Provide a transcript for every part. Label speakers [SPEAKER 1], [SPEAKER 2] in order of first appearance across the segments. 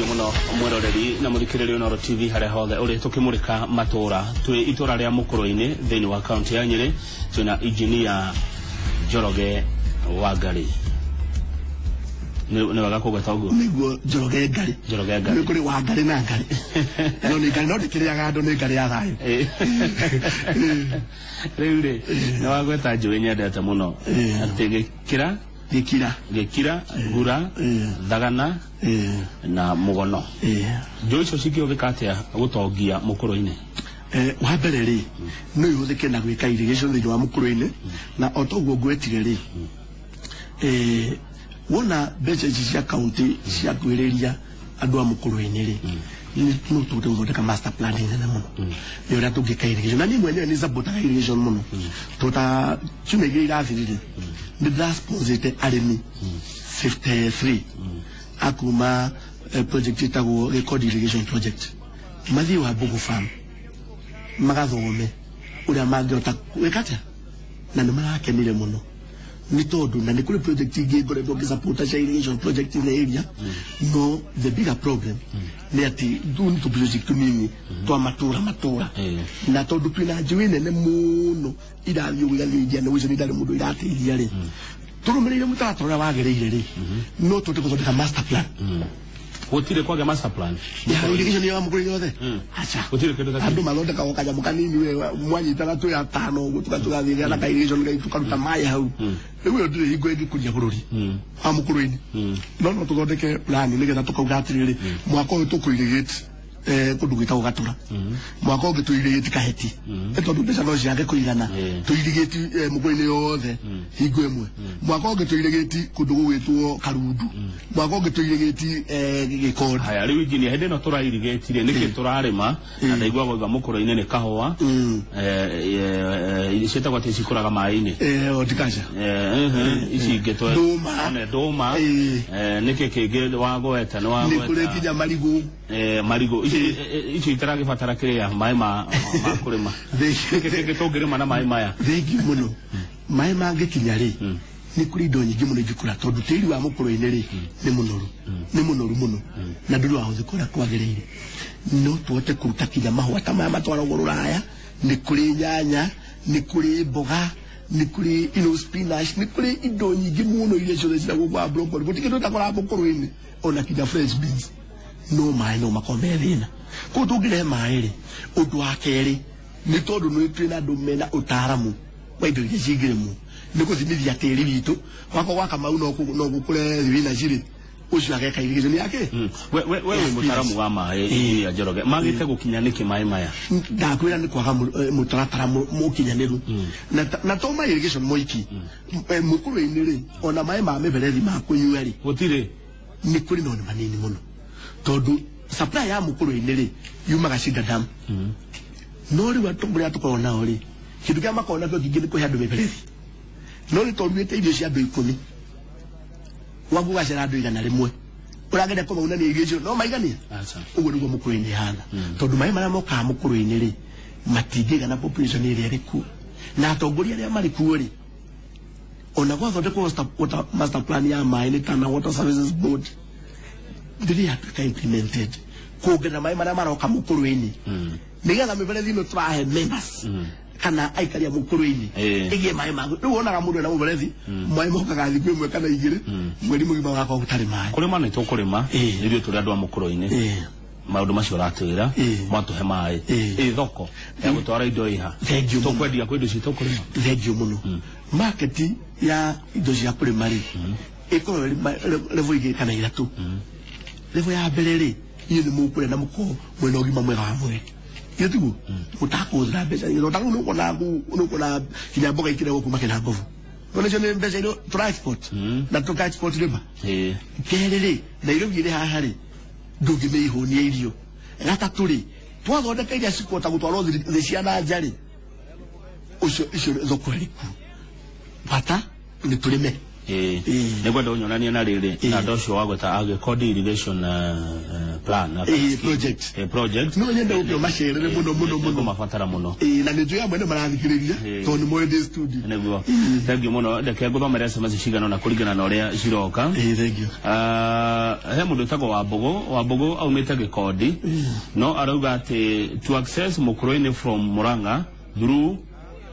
[SPEAKER 1] Thengiũ mũno mwĩroreri na mũthikĩrĩria Inooro TV harĩa hothe ũrĩ, tũkĩmũrĩka matũra twĩ itũra rĩa Mũkũrũ-inĩ thĩinĩ wa kaunti ya Nyĩrĩ. Twĩna Engineer Njoroge Wangari. Nĩ wega kũgweta ũguo?
[SPEAKER 2] Nĩguo, Njoroge Ngari.
[SPEAKER 1] Njoroge Ngari.
[SPEAKER 2] Nĩ kũrĩ Wangari na Ngari, no nĩ Ngari, no ndĩkĩrĩaga andũ, nĩ Ngari ya thayũ.
[SPEAKER 1] Rĩu rĩ, nĩ wagweta njũĩ nyendete mũno, atĩ gĩkĩra
[SPEAKER 2] Gĩkira.
[SPEAKER 1] Gĩkira, Ngura, Thagana na Mũgono. Njũĩ icio cingĩhũthĩka atĩa gũtongia Mũkũrũ-inĩ?
[SPEAKER 2] Wa mbere rĩ, no ihũthĩke na gwĩka irrigation thĩinĩ wa Mũkũrũ-inĩ, na o toguo ngwetire rĩ, wona mbeca ici cia kaunti cia kwĩrĩria andũ a Mũkũrũ-inĩ rĩ, no tũhote gũthondeka master plan nene mũno nĩ ũrĩa tũngĩka irrigation. Na niĩ mwenyewe nĩ supportaga irrigation mũno, tondũ ta ciumia 2 irathirire nĩ ndĩrasponsorĩte arĩmi 53 akuma project ĩtagwo Gĩkondi Irrigation Project, mathiĩ wa Mbugu Farm magathome ũrĩa mangĩhota gwĩka atĩa, na nĩ marakenire mũno nĩ tondũ na nĩ kũrĩ project ingĩ ngoretwo ngĩsupporta cia irrigation project in the area. No the bigger problem nĩ atĩ tũu nĩ tũ project tũnini twa matũra matũra, na tondũ twĩna njũĩ nene mũno irathiĩ ũguo igathiĩ Indian Ocean, itarĩ mũndũ irateithia rĩ, tũrũmĩrĩire mũtaratara ũrĩa wagĩrĩire rĩ, no tũhote gũthondeka master plan.
[SPEAKER 1] Gũtirĩ kwagĩa master plan
[SPEAKER 2] ya irrigation ya Mũkũrũ yothe? Aca.
[SPEAKER 1] Gũtirĩ kĩndũ ta kĩu.
[SPEAKER 2] Andũ mathondekaga kanyamũ kanini, we mwanyitana twĩ atano ũguo, tũgathiĩ na ka irrigation gai, tũkaruta maĩ hau. Rĩu ĩyo ndĩrĩ hingo ĩngĩkũria bũrũri wa Mũkũrũ-inĩ, no tũthondeke plan nĩgetha tũkauga atĩrĩrĩ, mwaka ũyũ tũkũ-irrigate kũndũ gwĩtagwo Gatũra, mwaka ũngĩ tũ-irrigate Kaheti. Nĩ tondũ mbeca no ciage kũigana, tũ-irrigate Mũkũrũ-inĩ yothe hingo ĩmwe, mwaka ũngĩ tũ-irrigate kũndũ gũgwĩtwo Karundu, mwaka ũngĩ tũ-irrigate Gĩkondi.
[SPEAKER 1] Haya, rĩu engineer, hĩndĩ ĩno tũrairigĩti rĩ, nĩkĩ tũrarĩma? Na ndaigua gwauga Mũkũrũ-inĩ nĩ kahũa, ciĩtagwo atĩ cikũraga maĩ-inĩ?
[SPEAKER 2] Horticulture.
[SPEAKER 1] Ici ingĩ
[SPEAKER 2] Ndũma.
[SPEAKER 1] One, ndũma. Nĩkĩ kĩngĩ wagweta? Nĩ
[SPEAKER 2] Nĩ kũrĩ
[SPEAKER 1] wagweta
[SPEAKER 2] nginya marigũ.
[SPEAKER 1] Marigũ ici, icio itaragĩbatara kĩrĩa maĩ ma kũrĩma. Nĩkĩ kĩngĩ tũngĩrĩma na maĩ maya?
[SPEAKER 2] Thengiũ mũno. Maĩ mangĩkinya rĩ, nĩ kũrĩ indo nyingĩ mũno ingĩkũra, tondũ tĩri wa Mũkũrũ-inĩ rĩ, nĩ mũnoru, nĩ mũnoru mũno, na ndũrĩ wahũthĩka ũrĩa kwagĩrĩire. No tũhote kũruta kinya mahũa ta maya matwaragwo rũraya. Nĩ kũrĩ nyanya, nĩ kũrĩ mboga, nĩ kũrĩ spinach, nĩ kũrĩ indo nyingĩ mũno iria ciothe ciragwo kwa broccoli. Gũtirĩ kĩndũ ũtakora Mũkũrũ-inĩ, ona kinya fresh beans. No maĩ no makorwo me thĩna. Koguo tũngĩrehe maĩ rĩ, ũndũ wa kerĩ nĩ tondũ nĩ twĩna andũ mena ũtaaramu wa indo iria cingĩrĩmwo, nĩ gũthimithia tĩri witũ. Wakorwo gwa Kamau no gũkũre thibinaci rĩ, ũcio ageka irrigation yake.
[SPEAKER 1] We wĩ mũtaaramu wa maĩ, engineer Njoroge, magĩte gũkinya nĩkĩ maĩ maya?
[SPEAKER 2] Ndakwĩra nĩ kwaga mũtaratara mũkinyanĩru. Na to ma irrigation moiki. Mũkũrũ-inĩ rĩ, ona maĩ ma mĩberethi ma kũnyua rĩ,
[SPEAKER 1] Gũtirĩ.
[SPEAKER 2] Nĩ kũrĩ, no nĩ manini mũno, tondũ supply ya Mũkũrũ-inĩ rĩ, yumaga Shida Dam. No rĩu atongoria arĩa tũkoragwo nao rĩ, kĩndũ kĩrĩa makoragwo nakĩo kĩingĩ nĩ kũhe andũ mĩberethi. No nĩ tondũ irio cia andũ 10, gwaku gũgacera andũ 100, ũrageria kũmaunania irio icio, no maiganie?
[SPEAKER 1] Aca.
[SPEAKER 2] Ũguo nĩguo Mũkũrũ-inĩ ihana, tondũ maĩ marĩa mokaga Mũkũrũ-inĩ rĩ, matingĩigana population ĩrĩa ĩrĩ kuo na atongoria arĩa marĩ kuo rĩ. Ona gwathondekwo master plan ya maĩ nĩ Tana Water Services Board, ndĩrĩ yatuĩka implemented kuongerera maĩ marĩa maroka Mũkũrũ-inĩ, nĩgetha mĩberethi ĩno tũrahe members kana aikari a Mũkũrũ-inĩ ĩgĩe maĩ ma rĩu. Wonaga mũndũ ena mũberethi, maĩ mokaga thikũ 1 kana 2, mweri mũgima ũgakorwo gũtarĩ maĩ.
[SPEAKER 1] Kũrĩma nĩ tũkũrĩma ithuĩ tũrĩ andũ a Mũkũrũ-inĩ. Maũndũ macio ũratwĩra, mwatũhe maĩ, ĩ thoko ya gũtwara indo ĩha?
[SPEAKER 2] Thank you mũno.
[SPEAKER 1] Tũkwendia kwĩ indo citũ kũrĩma?
[SPEAKER 2] Thengiũ mũno. Market ya indo cia kũrĩma rĩ, ĩkoragwo ĩrĩ level 2 kana 3. Level ya mbere rĩ, inyuĩ nĩ mũkũrĩa na mũkorwo mwĩna ũgima mwega wa mwĩrĩ. Githĩ tiguo mũtakũhũthĩra mbeca nyingĩ? Tondũ ta rĩu nĩũkuona nĩũkuona nginya mboga ikĩrehwo kuma Kĩnangobu. No nĩcio nĩ mbeca iria tũra export na tũka export rĩma. Kerĩ rĩ, Nairobi ĩrĩ haha rĩ, ndũngĩmĩihũnia irio. Gatatũ rĩ, twathondeka iria cikũhota gũtwarwo thĩ cia na nja rĩ, ũcio icio thoko ĩrĩku? Bata nĩ tũrĩme.
[SPEAKER 1] Nä ngwenda å nyonanie na rä rä na andå acio wagweta agä irrigation plan
[SPEAKER 2] project.
[SPEAKER 1] Project
[SPEAKER 2] no nyende å macerere må no må no må no
[SPEAKER 1] mabatara må no.
[SPEAKER 2] Na nä njå amwe nä marathikä rä ria tondå nä moä ndä studio.
[SPEAKER 1] Nĩguo, thengiũ mũno. Reke ngũthomere SMS cigana na kũringana na ũrĩa ciroka.
[SPEAKER 2] Thengiũ.
[SPEAKER 1] He mũndũ wĩtagwo Wambũgũ. Wambũgũ aumĩte Gĩkondi, no arauga atĩ to access Mũkũrũ-inĩ from Murang'a through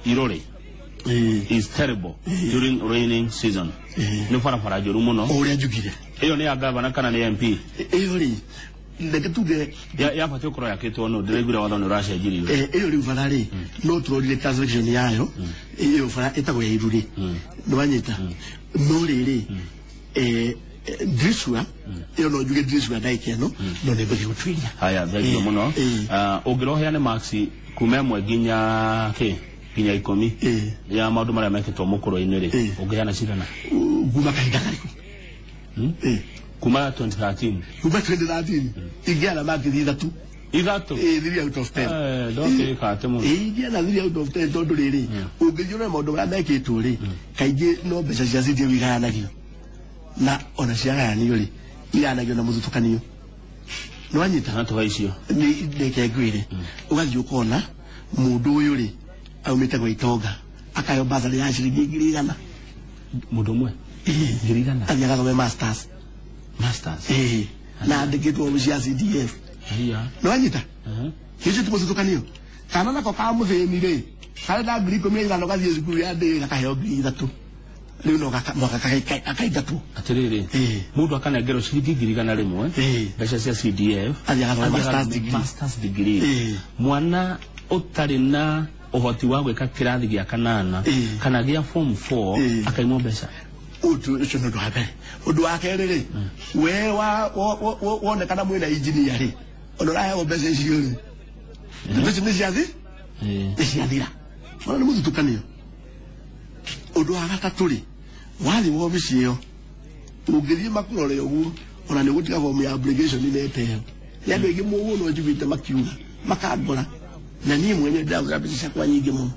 [SPEAKER 1] Irore is terrible during raining season. Nĩ barabara njũru mũno.
[SPEAKER 2] O ũrĩa njugire.
[SPEAKER 1] Ĩyo nĩ ya gavana kana nĩ MP?
[SPEAKER 2] Ĩyo rĩ, reke tuge
[SPEAKER 1] yabatiĩ gũkorwo yakĩtwo nũ? Ndĩraiguire watho nĩ ũracenjirio.
[SPEAKER 2] Ĩyo rĩu bara rĩ, no tũrorire transaction yayo. Ĩyo bara ĩtagwo ya Iruri, nĩ wanyita? No rĩrĩ, ndicua ĩyo, no njuge ndicua ndagĩka ĩno, no nĩ ngũthiĩ gũtuĩria.
[SPEAKER 1] Haya, thengiũ mũno. Ũngĩroheane marks kuma 1 nginya kĩ nginya 10 ya maũndũ marĩa mekĩtwo Mũkũrũ-inĩ rĩ, ũngĩheana cigana?
[SPEAKER 2] Kuma kahinda karĩkũ?
[SPEAKER 1] Kuma 2013.
[SPEAKER 2] Kuma 2013 ingĩana maki 3.
[SPEAKER 1] 3?
[SPEAKER 2] 3 out of 10.
[SPEAKER 1] Ndokĩka atĩ mũno.
[SPEAKER 2] Ingĩana 3 out of 10 tondũ rĩrĩ, ũngĩthiĩ ũrore maũndũ marĩa mekĩtwo rĩ, kaingĩ no mbeca cia CDF igayanagio, na ona ciagayanio rĩ, igayanagio na mũthutũkanio, nĩ wanyita?
[SPEAKER 1] Na tũhe icio.
[SPEAKER 2] Nĩ reke ngwĩre, ũgathiĩ ũkona mũndũ ũyũ rĩ, aumĩte gwa itonga, akaheo basarĩ ya ciringi 100,000.
[SPEAKER 1] Mũndũ ũmwe 100,000?
[SPEAKER 2] Athiĩ agathome masters.
[SPEAKER 1] Masters?
[SPEAKER 2] Na andĩkĩtwo wabici ya CDF. Nĩ wanyita? Kĩcio ti mũthutũkanio? Kana nako ka mũthĩni rĩ, karenda 15,000 gathiĩ cukuru ya ndĩrĩ, gakaheo 3,000, rĩu no akaingatwo.
[SPEAKER 1] Atĩrĩrĩ, mũndũ akanengerwo ciringi 100,000 mbeca cia CDF
[SPEAKER 2] athiĩ agathome masters degree.
[SPEAKER 1] Masters degree. Mwana ũtarĩ na ũhoti wa gwĩka kĩrathi gĩa kanana kana gĩa form 4 akaimwo mbeca.
[SPEAKER 2] Ũndũ ũcio nĩ ũndũ wa mbere. Ũndũ wa kerĩ rĩ, we wonekana mwĩna engineer rĩ, ona ũraheo mbeca icio rĩ, mbeca nĩ ciathi nĩ ciathira, ona nĩ mũthutũkanio. Ũndũ wa gatatũ rĩ, wathiĩ wobici ĩyo, ũngĩthiĩ makũrore ũguo, ona nĩ ũgũtiga form ya application ineteo. Nĩ andũ aingĩ mũno njiguĩte makiuga makangora, na niĩ mwene ndĩrahũthĩra mbeca ciakwa nyingĩ mũno.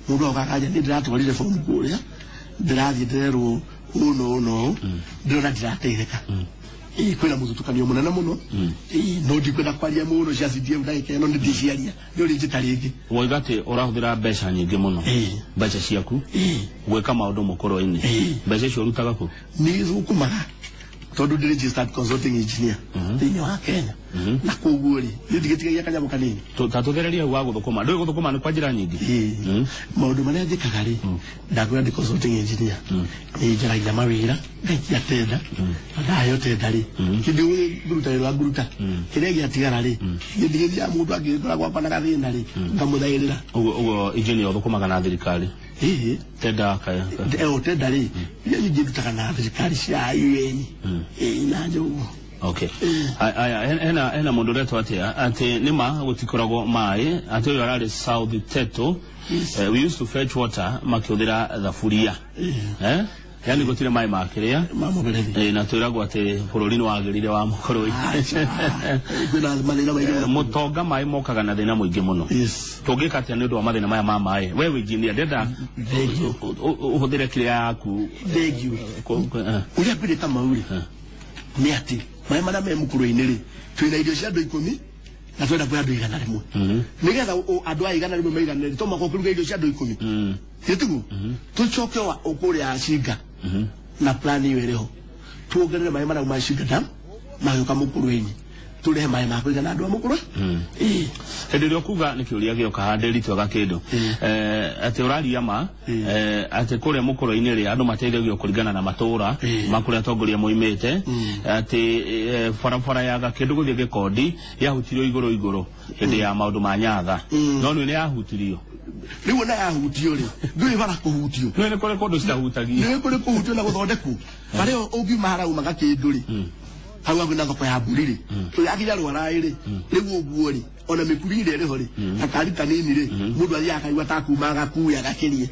[SPEAKER 2] Mũndũ oka akanja, nĩ ndĩratwarire form kũrĩa, ndĩrathiĩ ndĩrerwo ũũ na ũũ na ũũ, ndĩrona ndirateithĩka. Kwĩna mũthutũkanio mũnene mũno. No ndikwenda kwaria mũno cia CDF ndagĩka ĩno, nĩ ndĩciaria nĩ ũrĩ njĩta rĩngĩ.
[SPEAKER 1] Woiga atĩ ũrahũthĩra mbeca nyingĩ mũno, mbeca ciaku, gwĩka maũndũ Mũkũrũ-inĩ. Mbeca icio ũrutaga kũ?
[SPEAKER 2] Nĩ thũkũmaga tondũ ndĩ registered consulting engineer thĩinĩ wa Kenya, na koguo rĩ, nĩ ndigĩtigagia kanyamũ kanini.
[SPEAKER 1] Ta tũthererie hau wa gũthũkũma. Ndũĩ gũthũkũma nĩ kwa njĩra nyingĩ.
[SPEAKER 2] Maũndũ marĩa njĩkaga rĩ, ndakwĩra ndĩ consulting engineer, nĩ njaragia mawĩra, ngaikia tenda, na ndaheo tenda rĩ, kĩndũ ngũruta wĩra nguruta, kĩrĩa gĩatigara rĩ, nĩ ndigĩthiaga mũndũ angĩkora gwakwa na gathĩna rĩ, ngamũthaĩrĩra.
[SPEAKER 1] Ũguo ũguo engineer ũthũkũmaga na thirikari? Tenda kaya?
[SPEAKER 2] Tenda rĩ, iria nyingĩ ndutaga na thirikari cia UN na nja ũguo.
[SPEAKER 1] Okay. Aya, hena mũndũ ũretwo atĩa atĩ nĩma gũtikoragwo maĩ, atĩ ũyũ ararĩ South Teto. We used to fetch water makĩhũthĩra thaburia. Yani gũtirĩ maĩ ma kĩrĩa
[SPEAKER 2] ma mũberethi.
[SPEAKER 1] Na twĩragwo atĩ bũrũri nĩ wagĩrire wa Mũkũrũ.
[SPEAKER 2] Kwĩna mathĩna maingĩ mũno.
[SPEAKER 1] Mũtonga maĩ mokaga na thĩna mũingĩ mũno. Tũngĩka atĩa nĩ ũndũ wa mathĩna maya ma maĩ? We wĩ engineer, ndĩrenda ũhũthĩre kĩrĩa yaku.
[SPEAKER 2] Thank you. Ũrĩa ngwĩrĩte Kamau rĩ, nĩ atĩ maĩ marĩa me Mũkũrũ-inĩ rĩ, twĩna irio cia andũ 10 na twenda kwĩ andũ 100. Nĩgetha andũ aya 100 maiganĩre, to mũhaka ũkĩruga irio cia andũ 10. Gĩtiguo? Tũcoke kũrĩa Cinga na plan ĩyo ĩrĩ ho, tuongerere maĩ marĩa ma Cinga dam magĩũka Mũkũrũ-inĩ, tũrehe maĩ ma kũigana andũ a Mũkũrũ.
[SPEAKER 1] Hĩndĩ ĩrĩa ũkuga nĩ kĩũria gĩoka handĩri twega kĩndũ, atĩ ũraria ma atĩ kũrĩa Mũkũrũ-inĩ rĩ, andũ mateithagio kũringana na matũũra ma kũrĩa atongoria moimĩte, atĩ barabara ya Gakĩndũ gũthiĩ Gĩkondi yahutirio igũrũ igũrũ hĩndĩ ya maũndũ ma Nyatha, no nĩ yahutirio.
[SPEAKER 2] Rĩu ona yahutio rĩ, ndũĩ bara kũhutio.
[SPEAKER 1] Nĩ kũrĩ kũndũ citahutagia.
[SPEAKER 2] Nĩ kũrĩ kũhutio na gũthondekwo. Bara ĩyo ũngiuma harauma Gakĩndũ rĩ, hau hakuhĩ na thoko ya mbũri rĩ, yakinya Rwaraĩ rĩ, rĩu ũguo rĩ, ona mĩkuri ĩrĩa ĩrĩ ho rĩ, gakari kanini rĩ, mũndũ athiaga akaigua ta kuma agakuya gakĩrie.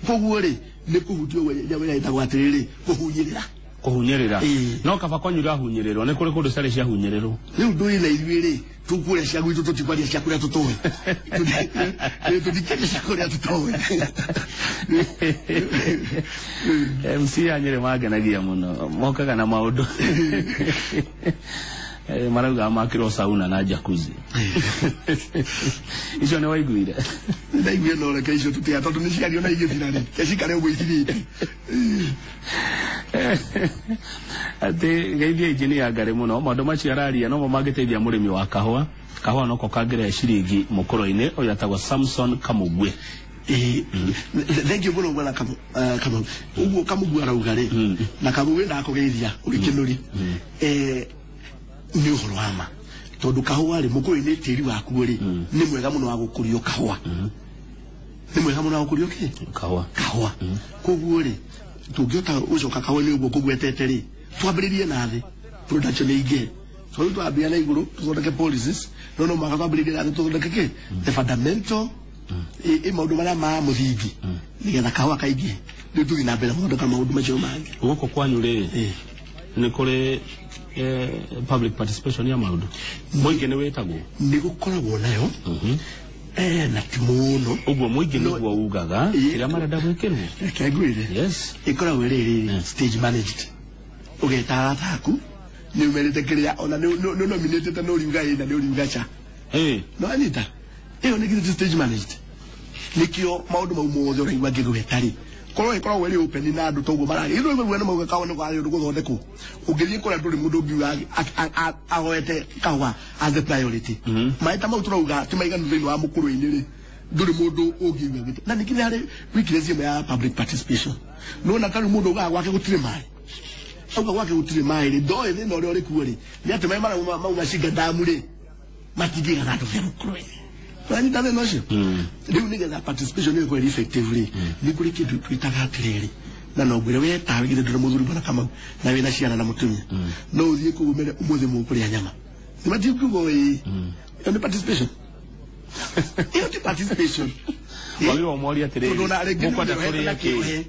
[SPEAKER 2] Koguo rĩ, nĩ kũhutio nyamũ ĩrĩa ĩtagwo atĩrĩrĩ, kũhunyĩrĩra.
[SPEAKER 1] Kũhunyĩrĩra. No kaba kwanyu irahunyĩrĩrwo, nĩ kũrĩ kũndũ citarĩ ciahunyĩrĩrwo.
[SPEAKER 2] Rĩu ndũĩ na ithuĩ rĩ, tũkũrĩa cia gwitũ, tũtikwaria cia kũrĩa tũtũĩ. Tũtikĩria cia kũrĩa tũtoĩ.
[SPEAKER 1] MC ya Nyeri mangenagia muno mokaga na maundu marauga makirwo sauna na jacuzzi icio nĩ waiguire
[SPEAKER 2] ndaiguire no reke icio tutiga tondu nĩ ciario na igĩthira rĩ ke cikare ũguo ithirĩte
[SPEAKER 1] atĩ geithia injinia Ngarĩ mũno maũndũ macio araria nomo mangĩteithia mũrĩmi wa kahũa kahũa noko kangĩrehe ciringi mũkũrũ-inĩ ũyũ etagwo Samson Kamugwe.
[SPEAKER 2] Thank you muno bwana Kamau uguo Kamugwe arauga rĩ na Kamugwe ndakũgeithia ũgĩkĩnũri nĩ ũhoro wa ma tondũ kahũa rĩ mũkũrũ-inĩ tĩri wakuo rĩ nĩ mwega mũno wa gũkũrio kahũa nĩ mwega mũno wa gũkũrio kĩ
[SPEAKER 1] kahũa
[SPEAKER 2] kahũa koguo rĩ tũngĩhota gũcoka kahũa-inĩ ũguo kũgwetete rĩ twambĩrĩrie na thĩ production ĩingĩhe so rĩu twambia na igũrũ tũthondeke policies no no mũhaka twambĩrĩrie na thĩ tũthondeke kĩ the fundamental ĩ maũndũ marĩa ma mũthingi nĩgetha kahũa kaingĩhe rĩu tũthiĩ na mbere gũthondeka maũndũ macio mangĩ.
[SPEAKER 1] Gũkũ kwanyu rĩ nĩ kũrĩ public participation ya maũndũ mũingĩ nĩ wĩtagwo
[SPEAKER 2] nĩ gũkoragwo nayo na ti mũno
[SPEAKER 1] ũguo mũingĩ nĩguo ugaga kĩrĩa marenda gwĩkĩrwo
[SPEAKER 2] reke ngwĩre
[SPEAKER 1] yes
[SPEAKER 2] ĩkoragwo ĩrĩ rĩrĩ stage managed ũgeta arata aku nĩ umerĩte kĩrĩa ona nĩ nominatĩte nĩ ũriuga ĩ na nĩ ũriuga ca no anyita ĩyo nĩ githĩ ti stage managed nĩkĩo maũndũ mau mothe ũraigua ngĩgweta rĩ korwo ĩkoragwo ĩrĩ open na andũ toguo mararĩ ithuĩ rĩu nĩ mauga kahũa nĩ kwagĩrĩirwo gũthondekwo ũngĩthiĩ kũrĩa ndũrĩ mũndũ ũngiuga ahoete kahũa as the priority maĩ ta mau tũrauga ti maiganu thĩinĩ wa mũkũrũ-inĩ rĩ ndũrĩ mũndũ ũngiuga gĩtĩ na ningĩ nĩ harĩ weakness ĩmwe ya public participation nĩwona ta rĩu mũndũ augaga gwake gũtirĩ maĩ auga gwake gũtirĩ maĩ rĩ ndoĩ thĩna ũrĩa ũrĩ kuo rĩ nĩ atĩ maĩ marĩa mauma Shinga Dam rĩ matingĩigana andũ me mũkũrũ-inĩ ũranyita thĩna ũcio rĩu nĩgetha participation ĩyo ĩkorwo ĩrĩ effective rĩ nĩ kũrĩ kĩndũ twĩtaga atĩrĩrĩ na no ngwĩre we tawe githĩ ndũrĩ mũthuri bwana Kamau na wĩna ciana na mũtumia no ũthiĩ kũu ũmere ũmũthĩ mũkũrĩa nyama nĩmatikiuga ĩĩ ĩyo nĩ participation ĩyo ti participation
[SPEAKER 1] wagĩrĩirwo ũmorie atĩrĩrĩ
[SPEAKER 2] tondũ ona rĩngĩ
[SPEAKER 1] mũkwenda kũrĩa kĩ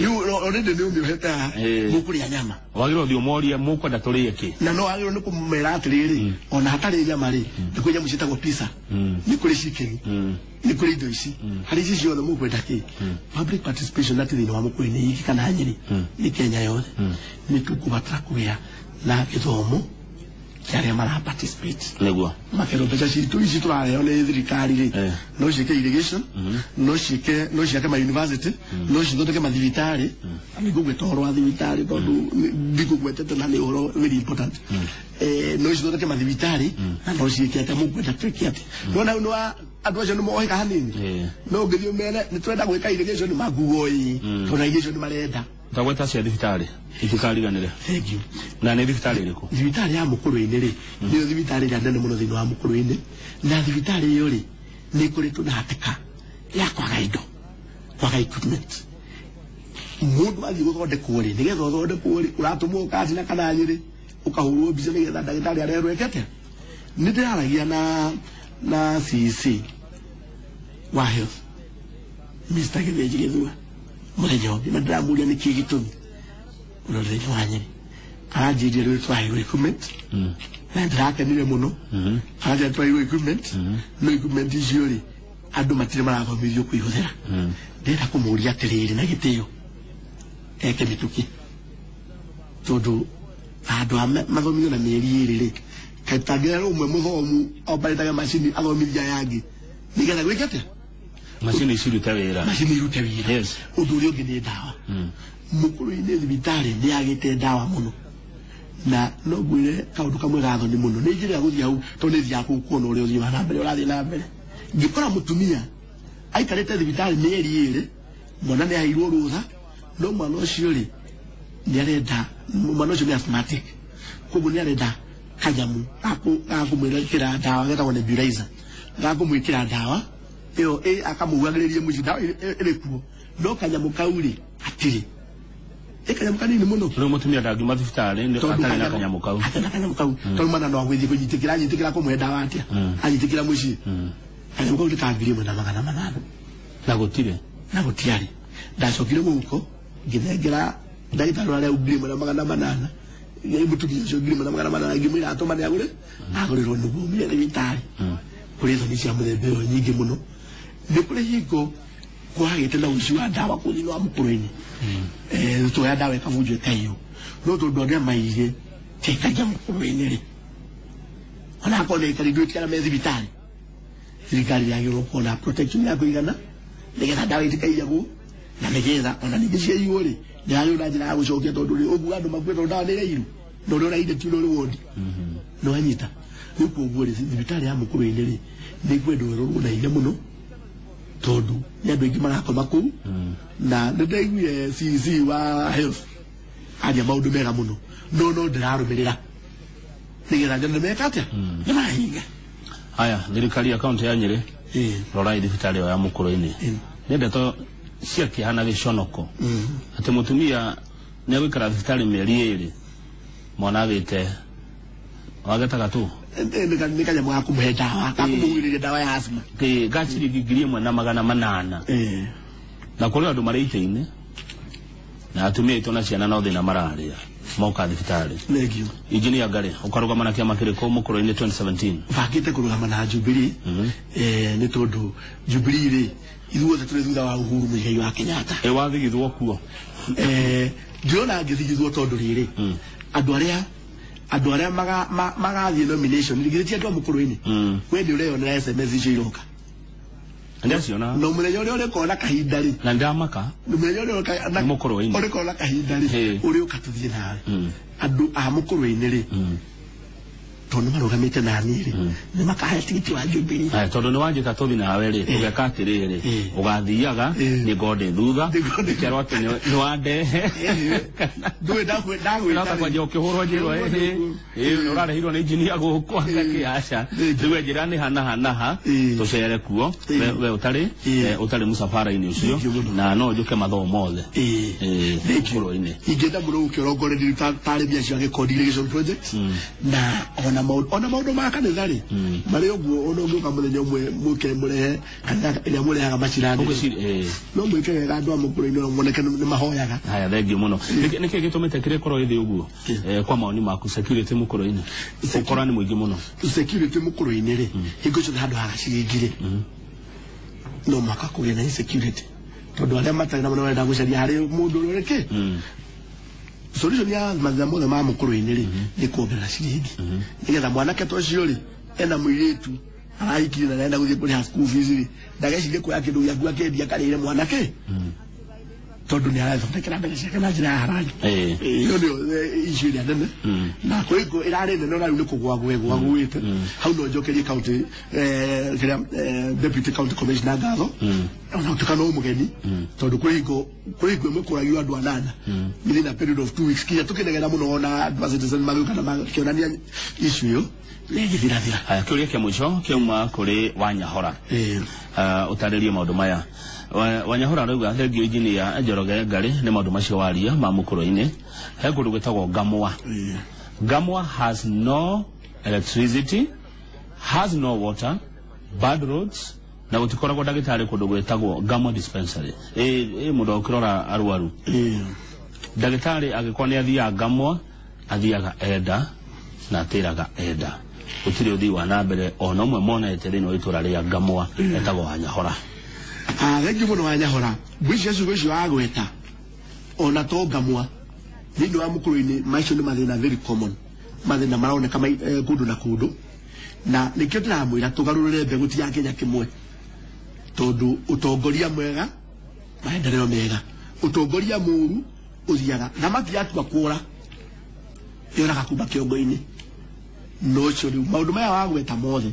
[SPEAKER 2] rĩu already nĩ ũmĩohete haha mũkũrĩa nyama
[SPEAKER 1] wagĩrĩirwo ũthiĩ ũmorie mũkwenda tũrĩe kĩ
[SPEAKER 2] na no wagĩrĩirwo nĩ kũmera atĩrĩrĩ ona hatarĩ nyama rĩ nĩ kũrĩ nyamũ ciĩtagwo pizza nĩ kũrĩ chicken nĩ kũrĩ indo ici harĩ ici ciothe mũkwenda kĩ public participation na ti thĩinĩ wa mũkũrũ-inĩ iki kana Nyĩrĩ nĩ Kenya yothe nĩ tũkũbatara kũgĩa na gĩthomo kĩa arĩa mara participate
[SPEAKER 1] nĩguo
[SPEAKER 2] makerwo mbeca citũ ici tũrareheo nĩ thirikari rĩ no ciĩke irrigation no ciĩke no ciake ma university no cithondeke mathibitarĩ nĩngũgweta ũhoro wa thibitarĩ tondũ ndikũgwetete na nĩ ũhoro very important no cithondeke mathibitarĩ na no ciĩke atĩa mũkwenda twĩke atĩa nĩwona rĩu nĩwa andũ acio nĩ mohĩga hanini no ũngĩthiĩ ũmere nĩ tũrenda gwĩka irrigation makuga ĩĩ tondũ irrigation marenda
[SPEAKER 1] tagweta cia thibitarĩ itikariganĩre
[SPEAKER 2] thank you
[SPEAKER 1] na nĩ thibitarĩ ĩrĩkũ
[SPEAKER 2] thibitarĩ ya mũkũrũ-inĩ rĩ nĩyo thibitarĩ ĩrĩa nene mũno thĩinĩ wa mũkũrũ-inĩ na thibitarĩ ĩyo rĩ nĩ ĩkoretwo na hatĩka ya kwaga indo kwaga equipment mũndũ athiĩ gũthondekwo rĩ nĩgetha ũthondekwo rĩ ũratũmwo Katina kana Nyĩrĩ ũkahũrwo mbica nĩgetha ndagĩtarĩ arerwo eke atĩa nĩ ndĩraragia na CEC wa health Mr. Gĩthĩnji Gĩthua mũthenya ũngĩ na ndĩramũria nĩkĩ gĩtũmi ũrĩa thĩinĩ wa Nyĩrĩ aranjĩrire rĩu twaheirwo equipment na ndĩrakenire mũno aranjĩra twaheirwo equipment no equipment icio rĩ andũ matirĩ marathomithio kũihũthĩra ndĩrenda kũmũria atĩrĩrĩ na gĩtĩo eke mĩtũkĩ tondũ handũ ha mathomithio na mĩeri ĩrĩ rĩ kaĩ tũtangĩrerwo ũmwe mũthomu ombarĩtage macini athomithia aya angĩ nĩgetha gwĩke atĩa
[SPEAKER 1] macini cirute wĩra
[SPEAKER 2] macini irute wĩra
[SPEAKER 1] yes
[SPEAKER 2] ũndũ ũrĩa ũngĩ nĩ ndawa mũkũrũ-inĩ thibitarĩ nĩ yagĩte ndawa mũno na no ngwĩre kaũndũ kamwe ga thoni mũno nĩ njĩra ya gũthiĩ hau tondũ nĩ thiaga kũu kuona ũrĩa ũthiĩ wa na mbere ũrathiĩ na mbere ngĩkora mũtumia aikarĩte thibitarĩ mĩeri ĩrĩ mwana nĩ aheirwo rũtha no mwana ũcio rĩ nĩ arenda mwana ũcio nĩ asthmatic koguo nĩ arenda kanyamu ga kũmwĩkĩra ndawa getagwo nebulizer ga kũmwĩkĩra ndawa ĩyo akamũhuhagĩrĩria mũciĩ ndawa ĩrĩ kuo no kanyamu kau rĩ hatirĩ ĩ kanyamu kanini mũno
[SPEAKER 1] rĩu mũtumia ndangiuma thibitarĩ atarĩ na kanyamu kau
[SPEAKER 2] atarĩ na kanyamu kau tondũ mwana no agwĩthiĩ kũnyitĩkĩra anyitĩkĩra kũmũhe ndawa atĩa anyitĩkĩra mũciĩ kanyamu kau nĩ ka 1800
[SPEAKER 1] na gũtirĩ
[SPEAKER 2] na gũtiarĩ ndacokire mũhuko ngĩnengera ndagĩtarĩ ũrĩa 1800 mũtumia ũcio 1800 ngĩmwĩra atũmane agũre agũrĩrwo nĩguo umire thibitarĩ kũrĩ thoni cia mũthemba ĩyo nyingĩ mũno nĩ kũrĩ hingo Kwagĩte na ũici wa ndawa kũu thĩinĩ wa mũkũrũ-inĩ. Tuoya ndawa ĩkabunjwo ĩkaiywo. No tondũ andũ aya maiyire tekagia mũkũrũ-inĩ rĩ, ona akorwo nĩ aikari ndwĩtigana me thibitarĩ, thirikari yagĩrĩirwo kuona protection ya kũigana nĩgetha ndawa itikaiyagwo, na nĩgetha ona ningĩ ciaiywo rĩ, nĩ yagĩrĩirwo na njĩra ya gũcokia, tondũ rĩ ũguo andũ makue tondũ ndawa nĩ irairwo na ũrĩa ũraire ti ũrĩa ũrĩ wondi nĩ wanyita. Rĩu koguo rĩ, thibitarĩ ya mũkũrũ-inĩ rĩ, nĩ ngwenda ĩrorwo na hinya mũno, tondũ nĩ andũ aingĩ marakoma kũu. Na nĩ ndaiguire CEC wa health aria maũndũ mega mũno, no ndĩrarũmĩrĩra nĩgetha nyone nĩ meka atĩa, nĩ marahinga.
[SPEAKER 1] Haya, thirikari ya kaunti ya Nyĩrĩ, rorai thibitarĩ ĩyo ya mũkũrũ-inĩ. Nĩ ndeto cia kĩeha na gĩconoko atĩ mũtumia nĩ agũikara thibitarĩ mĩeri 2, mwana agĩte wagetaga tu.
[SPEAKER 2] Nĩ kanyamũ ga kũmũhe ndawa, ga kũmũgirĩrĩria ndawa ya asthma.
[SPEAKER 1] Kĩ ga ciringi 1800. Na kũrĩ andũ marĩ itĩ-inĩ na atumia aitũ na ciana no thĩna mararĩa moka thibitarĩ.
[SPEAKER 2] Thank you.
[SPEAKER 1] Injinia Ngari, ũkarũgama na kĩama kĩrĩkũ mũkũrũ-inĩ 2017?
[SPEAKER 2] Bangĩte kũrũgama na Jubilee, nĩ tondũ Jubilee rĩ, ithuothe tũrĩ thutha wa Uhuru Muigai wa Kenyatta.
[SPEAKER 1] Ĩ wathigithwo kuo?
[SPEAKER 2] Ndĩrona ngĩthigithwo tondũ rĩrĩ, andũ arĩa magathiĩ nomination githĩ ti andũ a mũkũrũ-inĩ? We nĩ ũreyonera SMS icio iroka.
[SPEAKER 1] Ndaciona.
[SPEAKER 2] Na mũthenya ũrĩa ũrĩkona kahinda rĩ,
[SPEAKER 1] Na ndamaka.
[SPEAKER 2] Mũthenya ũrĩa
[SPEAKER 1] Nĩ mũkũrũ-inĩ.
[SPEAKER 2] ũrĩkona kahinda rĩ, ũrĩũka tũthiĩ nawe. Andũ a mũkũrũ-inĩ rĩ, tondũ nĩ marũgamĩte naniĩ rĩ, nĩ makahe tigiti wa Jubilee.
[SPEAKER 1] Aya, tondũ nĩ wanjĩta tũthi nawe rĩ, tũgeka atĩrĩrĩ, ũgathiaga, nĩ ngondĩ thutha. Kerwo atĩ nĩ wandehe.
[SPEAKER 2] Ndũĩ ndagwĩta
[SPEAKER 1] Nota
[SPEAKER 2] rĩ.
[SPEAKER 1] kwanjia ũkĩhũrwo njĩrwo ĩhĩ ĩ ũrarehirwo nĩ injinia gũkũ akakĩ aca. Rĩu njĩra nĩ hana hana ha tũcere kuo. We ũtarĩ ũtarĩ mũcabara-inĩ ũcio.
[SPEAKER 2] Thank you mũno.
[SPEAKER 1] Na no njũke mathomo mothe.
[SPEAKER 2] Thank you.
[SPEAKER 1] Mũkũrũ-inĩ.
[SPEAKER 2] Ingĩenda mũno gũkĩrongoreria tarĩmi acio a Gĩkondi irrigation project, na ona maũndũ ma kanitha rĩ, marĩ ũguo. Ona ũngĩũka mũthenya ũmwe mũke mũrehe kanitha ĩrĩa mũrehaga macirani,
[SPEAKER 1] Ũgwĩciria
[SPEAKER 2] no mwĩke wega andũ a mũkũrũ-inĩ, ona moneke nĩ mahoyaga.
[SPEAKER 1] Haya, thengiũ mũno. Nĩkĩ gĩtũmĩte kĩrĩkorwo ĩthĩ ũguo? Kwa maoni maku, security mũkũrũ-inĩ, ũkora nĩ mũingĩ mũno.
[SPEAKER 2] Security mũkũrũ-inĩ rĩ, hingo ciothe handũ haga ciringi rĩ, no mũhaka kũgĩe na insecurity, tondũ arĩa matarĩ na mũno marenda gũcaria harĩ mũndũ ũrĩa ũrĩ solution ya mathĩna mothe ma mũkũrũ-inĩ rĩ, nĩ kuongerera ciringi, nĩgetha mwanake ta ũcio rĩ, ena mũirĩtu arahikirie na arenda gũthiĩ kũrĩha school fees rĩ, ndagecirie kuoya kĩndũ gĩaku akĩendia akarĩre mwanake, tondũ nĩ arathondekera mbeca ciake na njĩra ya harani. Ĩyo nĩyo issue ĩrĩa nene, na kwĩ ĩrarĩ nene, ona rĩu nĩ kũgwa gwĩgwa gwĩte hau. No njokerie county kĩrĩa deputy county commissioner ngatho, ona gũtuĩka no mũgeni, tondũ kwĩ hingo ĩmwe kũragirwo andũ anana within a period of 2 weeks, kinya tũkĩnegena mũno, ona andũ a Citizen magĩũka na makĩonania issue ĩyo nĩ ĩgĩthirathira.
[SPEAKER 1] Haya, kĩũria kĩa mũico kĩauma kũrĩ Wanyahora. Ũtarĩrie maũndũ maya. Wanyahora arauga, "Thengio injinia Njoroge Ngari nĩ maũndũ macio waria ma mũkũrũ-inĩ. He kũndũ gwĩtagwo Ngamwa. Ngamwa has no electricity, has no water, bad roads, na gũtikoragwo ndagĩtarĩ kũndũ gwĩtagwo Ngamwa dispensary." Ĩ mũndũ ũkĩrora arwaru, ndagĩtarĩ angĩkorwo nĩ athiaga Ngamwa, athiaga enda na atĩraga enda, gũtirĩ ũthii wa na mbere ona ũmwe monete thĩinĩ wa itũra rĩa Ngamwa. Etagwo Wanyahora.
[SPEAKER 2] Ah, thengiũ mũno Wanyahora. Ngwĩciria ciugo icio wagweta, ona to Ngamwa, thĩinĩ wa mũkũrũ-inĩ, macio nĩ mathĩna very common, mathĩna maroneka kũndũ na kũndũ, na nĩkĩo ndĩramwĩra tũgarũrĩre mbegũ ti ya Kenya kĩmwe, tondũ ũtongoria mwega, maendeleo mega, ũtongoria mũru ũthiaga thamaki yatua kũra yoraga kuma kĩongo-inĩ. No ũcio rĩu maũndũ maya wagweta mothe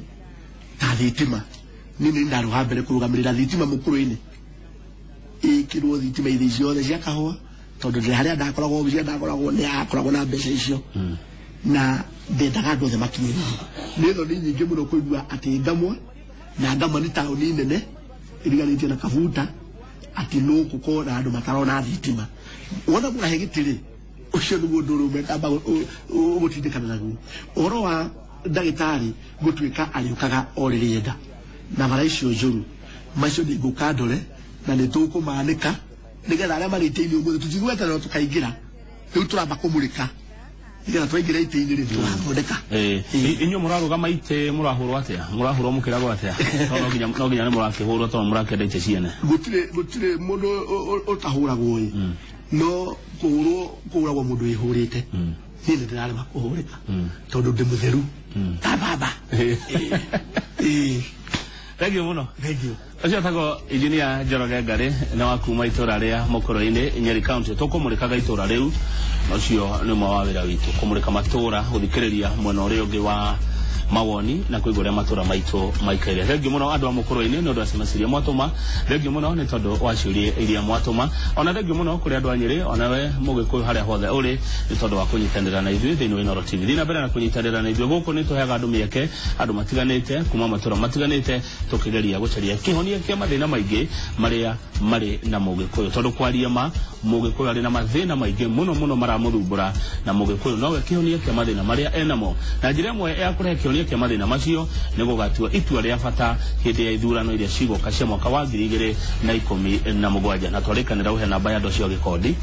[SPEAKER 2] ta thitima, niĩ nĩ ndarũga mbere kũrũgamĩrĩra thitima mũkũrũ-inĩ, ĩkĩrwo thitima ithĩ ciothe cia kahũa, tondũ ndĩ harĩa ndakoragwo obici ndakoragwo nĩ akoragwo na mbeca icio, na ndendaga andũ othe makinyĩrĩrie. Nĩ thoni nyingĩ mũno kũigua atĩ Ngamwa, na Ngamwa nĩ taũni nene ĩriganĩtie na Kabuta, atĩ no gũkorwo na andũ matarona thitima. Wona mũrahe gĩtĩ rĩ, ũcio nĩguo ũndũ ũrĩa ũmwe ũgũtindĩkana naguo. Ũhoro wa ndagĩtarĩ gũtuĩka arĩũkaga o rĩrĩa enda na bara icio njũru, macio nĩ ngũka ndore na nĩ tũkũmanĩka, nĩgetha arĩa marĩ itĩ-inĩ ũmũthĩ tũtigweterera tũkaingĩra, rĩu tũramba kũmũrĩka. Nĩgetha twaingĩra itĩ-inĩ rĩ, tũgathondeka.
[SPEAKER 1] Inyuĩ mũrarũgama itĩ, mũrahũrwo atĩa? Mũrahũrwo mũkĩragwo atĩa? No nginya nĩ mũrakĩhũrwo tondũ mũrakĩenda itĩ ciene.
[SPEAKER 2] Gũtirĩ mũndũ ũtahũragwo ĩ, no kũhũrwo kũhũragwo mũndũ wĩhũrĩte. Niĩ nĩ ndĩrarema kũhũrĩka tondũ ndĩ mũtheru ta baba. Ĩĩ.
[SPEAKER 1] Thank you mũno.
[SPEAKER 2] Thank you.
[SPEAKER 1] Ũcio etagwo Engineer Njoroge Ngari, nĩ wa kuma itũra rĩa Mũkũrũ-inĩ, Nyeri County. Tũkũmũrĩkaga itũra rĩu, na ũcio nĩ ũmwe wa wĩra witũ, kũmũrĩka matũra, gũthikĩrĩria mwena ũrĩa ũngĩ wa mawoni na kũigua ũrĩa matũra maitũ maikaire. Thengiũ mũno andũ a Mũkũrũ-inĩ nĩ ũndũ wa SMS iria mwatũma, thengiũ mũno nĩ tondũ wa ciũria iria mwatũma, ona thengiũ mũno kũrĩ andũ a Nyĩrĩ, onawe Mũgĩkũyũ harĩa hothe ũrĩ, nĩ tondũ wa kũnyitanĩra na ithuĩ thĩinĩ wa Inooro TV. Thiĩ na mbere na kũnyitanĩra na ithuĩ. Gũkũ nĩ tũheaga andũ mĩeke, andũ matiganĩte kuma matũra matiganĩte, tũkĩgeria gũcaria kĩhonia kĩa mathĩna maingĩ marĩa marĩ na Mũgĩkũyũ, tondũ kwaria ma, Mũgĩkũyũ arĩ na mathĩna maingĩ mũno mũno maramũthumbũra, na Mũgĩkũyũ nowe kĩhonia kĩa mathĩna marĩa enamo. Na njĩra ĩmwe ya kũrehe kĩhonia kĩa mathĩna macio nĩ gũgatua itua rĩa bata hĩndĩ ya ithurano iria cigoka cia mwaka wa 2017. Na twarĩkanĩra ũhe namba ya andũ acio a gĩkondi.